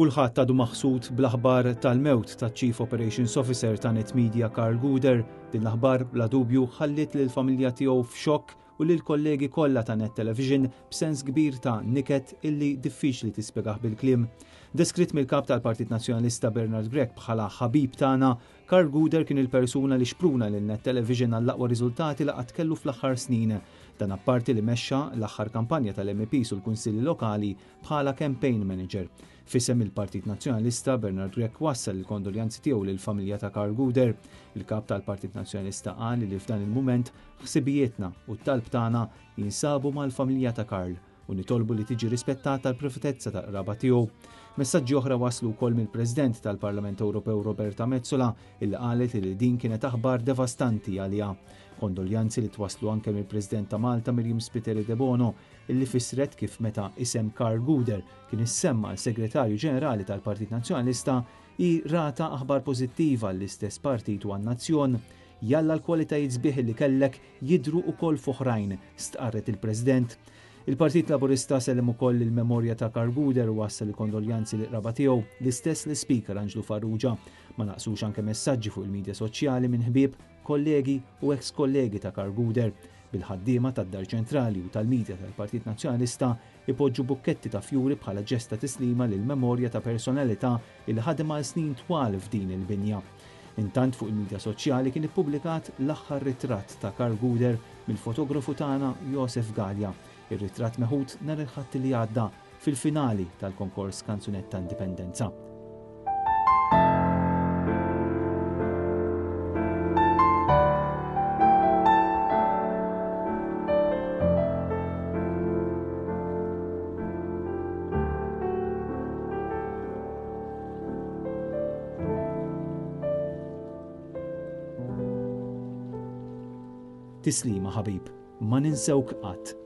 Kulħadd għadu maħsud bl-aħbar tal-mewt taċ-Chief Operations Officer ta' Net Media Karl Gouder. Din l-aħbar bla dubju ħalliet lill-familja tiegħu f'xokk u lill-kollegi kollha ta' Net Television b'sens kbir ta' niket illi diffiċli tispjegah bil-kliem. Deskritt mill-Kap tal-Partit Nazzjonalista Bernard Grech bħala ħabib tagħna, Karl Gouder kien il-persuna li xpruna lil Net Television għall-aqwa riżultati li qatt kellu fl-aħħar snin. Dan apparti li mexxa l-aħħar kampanja tal-MEPs u l-Kunsilli Lokali bħala campaign manager. F'isem il-Partit Nazzjonalista, Bernard Grech wassal il-kondoljanzi tiegħu lill-familja ta' Karl Gouder. Il-Kap tal-Partit Nazzjonalista qal li f'dan il-mument ħsibijietna u t-talb tagħna jinsabu mal-familja ta' Karl u nitolbu li tiġi rispettata l-privatezza tal-qraba tiegħu. Messaġġi oħra waslu wkoll mill-President tal-Parlament Ewropew Roberta Metsola illi qalet li din kienet aħbar devastanti għaliha. Kondoljanzi li twasslu anke mill-President ta' Malta Myriam Spiteri Debono illi fissret kif meta isem Karl Gouder kien issemma għal Segretarju Ġenerali tal-Partit Nazzjonalista, hi ratha aħbar pożittiva għall-istess partit u għan-nazzjon. Jalla l-kwalitajiet sbieħ li kellek jidhru ukoll f'oħrajn, stqarret il-President. Il-Partit Laburista sellem ukoll il-memorja ta' Karl Gouder u wassal il-kondoljanzi lill-qraba tiegħu, l-istess l-Ispeaker Anġlu Farrugia. Ma naqsux anke messaġġi fuq il-midja soċjali minn ħbieb, kollegi u eks kollegi ta' Karl Gouder. Bil-ħaddiema tad-Dar Ċentrali u tal-midja tal-Partit Nazzjonalista ipoġġu bukketti ta' fjuri bħala ġest ta' tislima lill-memorja ta' personalità li ħadem għal snin twal f'din il-binja. Intant fuq il-midja soċjali kien ippubblikat l-aħħar ritratt ta' Karl Gouder mill-fotografu tagħna Josef Galea. Ir-ritratt meħud nhar il-Ħadd li għadda fil-finali tal-konkors Kanzunetta Indipendenza. Tislima ħabib, ma ninsewk qatt.